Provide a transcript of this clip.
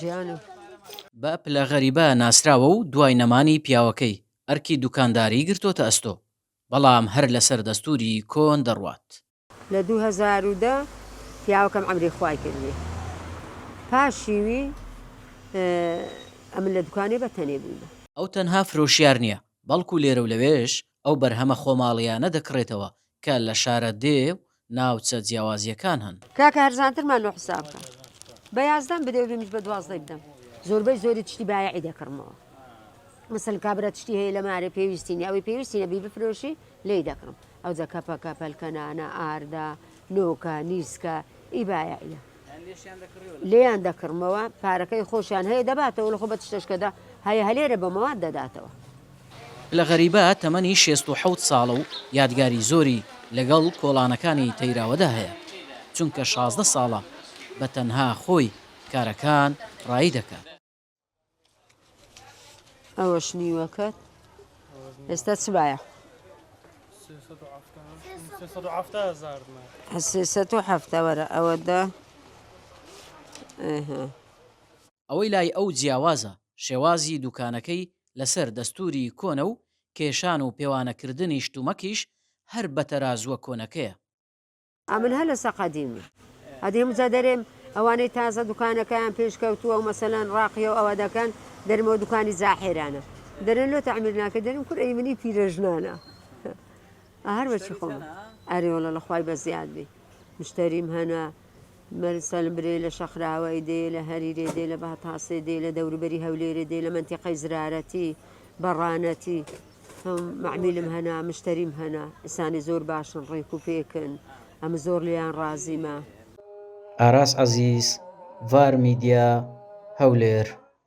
ژیانم. بە پلە غەریبە ناسراوە و دوای نەمانی پیاوەکەی ئەرکی دوکانداری گرتۆتە ئەستۆ، بەڵام هەر لەسەر دەستووری کۆن دەڕوات. لە 2010 پیاوەکەم عەمری خوای کردی پاش شیوی ئەمن لە دوکانێ بە تەنێ بوویمە. ئەو تەنها فرۆشیار نییە، بەڵکو لێرە و لەوێش ئەو بەرهەمە خۆماڵییانە دەکڕێتەوە کە لە شارە دێ و ناوچە جیاوازییەکان هەن. کاکە هەرزانترمان لۆ حساب کە بە یازدەم بدەی و منیش بە دوازدەی بدەم زۆربەی زۆری تشتی بایەعی دەکڕمەوە مەسەلەن کابرا تشتی هەیە لە مارێ پێویستی نیە ئەوەی پێویستی نەبی بفرۆشی لێی دەکڕم ئەوجا کەپەکە پەلکەنانە ئاردە نۆکە نیسکە ئی بایەعیە لێیان دەکڕمەوە پارەکەی خۆشیان هەیە دەباتەوە لە خۆ بە تشتەشکەدا هەیە هەلێرە بە مەواد دەداتەوە. لە غەریبە تەمەنی 67 ساڵە و یادگاری زۆری لەگەڵ کۆڵانەکانی تەیراوەدا هەیە، چونکە 16 ساڵە بە تەنها خۆی کارەکان ڕایی دەکات. ئەوەش نیوەکەت ئێستا چ بایە؟ 370 وەرە ئەوە دە ئەوەی لای ئەو جیاوازە، شێوازی دوکانەکەی لەسەر دەستووری کۆنە و کێشان و پێوانەکردنی شتومەکیش هەر بە تەرازووە کۆنەکەیە. ئەمن هەر لەسە قەدیمی ئەدی هەموو جا دەرێم ئەوانەی تازە دوکانەکەیان پێش کەوتووە و مەسەلەن ڕاقیە و ئەوە دەکەن دەرمەوە دوکانی جاحێرانە دەرێن لۆ تەعمیر ناکەی دەرێم کور ئەی منی پیرەژنانە هەر بەچی خۆم ئەرێ وەڵا لە خوای بەزیاد بی مشتەریم هەنە مەسەلەن برێ لە شەقراوەی دێ لە هەریرێ دێ لە باتاسێ دێ لە دەوروبەری هەولێرێ دێ لە مەنتیقەی زرارەتی بەڕانەتی هەم مەعمیلم هەنە مشتەریم هەنە ئیسانی زۆر باشن ڕێک و پێکن ئەمە زۆر لێیان ڕازیمە. ئاراس عەزیز، ڤار میدیا، هەولێر.